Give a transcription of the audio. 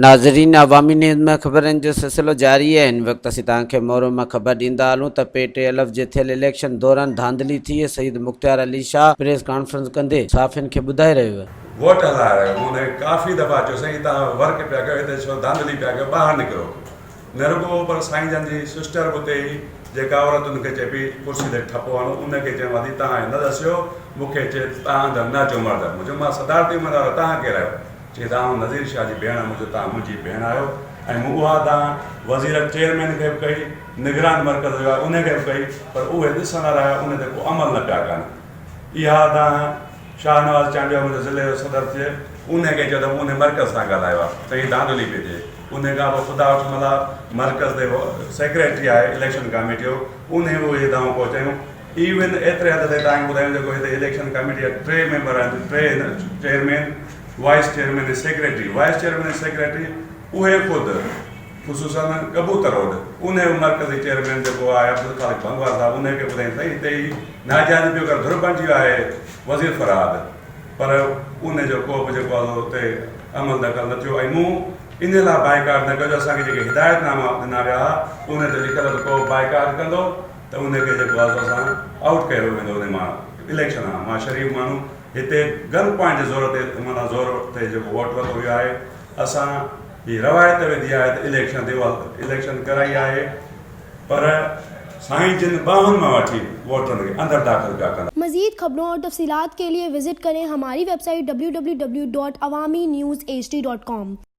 ناظرين عوامي نيوز ۾ خبرن جو سلسلو جاري آهي هن وقت اسين توهان کي مورو مان خبر ڏيندا هلون ته پي ٽي ايل ايف جي ٿيل اليڪشن دوران ڌانڌلي ٿي سيد مختيار علي شاهه پريس ڪانفرنس ڪندي صحافين کي ٻڌائي رهيو آهي. ووٽ هلائي رهيو مون هن کي ڪافي دفعا چيو سائين توهان ورڪ پيا ڪيو هتي ڇو ڌانڌلي پيا ڪيو ٻاهر نڪرو نه رڳو اهو پر سائين جن جي سسٽر به اتي هئي جيڪا عورت ان کي چئي پئي ڪرسي تي ٺپو هڻو ان کي چيم ادي توهان نه ڏسيو مون کي چئي توهان اندر نه اچو مرد مون چيو مان صدارتي اميدوار آهيان توهان ڪير آهيو چي ته آئون نذير شاهه جي ڀيڻ آهيان، مون چيو توهان منهنجي ڀيڻ آهيو ۽ مون اها دانهن وزير چيئرمين کي به ڪئي، نگران مرڪز جو آهي انهي کي به ڪئي پر اهي ڏسندا رهيا ان تي ڪو عمل نه پيا ڪن. اها دانهن شاهنواز چانڊيو منهنجو ضلعي جو صدر ٿئي انهي کي چيو ته مون انهي مرڪز سان ڳالهايو آهي ته هي ڌانڌلي پئي ٿئي. انهي کان پوء خدا بخش ملاح مرڪز تي سيڪريٽري آهي اليڪشن ڪاميٽي جو انهي به اهي دانهون پهچايون. ايون ايتري حد تائين توهان کي ٻڌايون جيڪو هتي اليڪشن ڪاميٽي جا ٽي ميمبر آهن T chairman, vice chairman ۽ secretary, vice chairman ۽ secretary اهي خود خصوصا ڪبوتر روڊ انهي به مرڪزي چيئرمين جيڪو آهي عبدالخالق ڀنگوار صاحب انهي کي ٻڌايون سائين هتي هي ناجائزي پيو ڪري ڌر بڻجي ويو آهي وزير فرهاد پر انهي جو ڪو به جيڪو آهي سو اتي عمل دخل نه ٿيو ۽ مون انهي لاء بائيڪاٽ نه ڪيو جو اسان کي جيڪي هدايت ناما ڏنا ويا ها انهي تي لکيل هو ته ڪو به بائيڪاٽ ڪندو ته انهي کي جيڪو آهي سو اسان آئوٽ ڪيو ويندو انهي مان اليڪشن ها مان شريف ماڻهو هتي گن پوائنٽ جي زور تي معنيٰ زور تي جيڪو ووٽ ورتو ويو آهي اسان هي روايت وڌي آهي ته اليڪشن تي اها اليڪشن ڪرائي آهي پر سائين جن ٻانهن مان وٺي ووٽرن کي اندر داخل پيا ڪندا. مزيد خبرون اور تفصيلات کے لئے وزٽ ڪرين ھماري web site W W W dot Awami news H D dot com.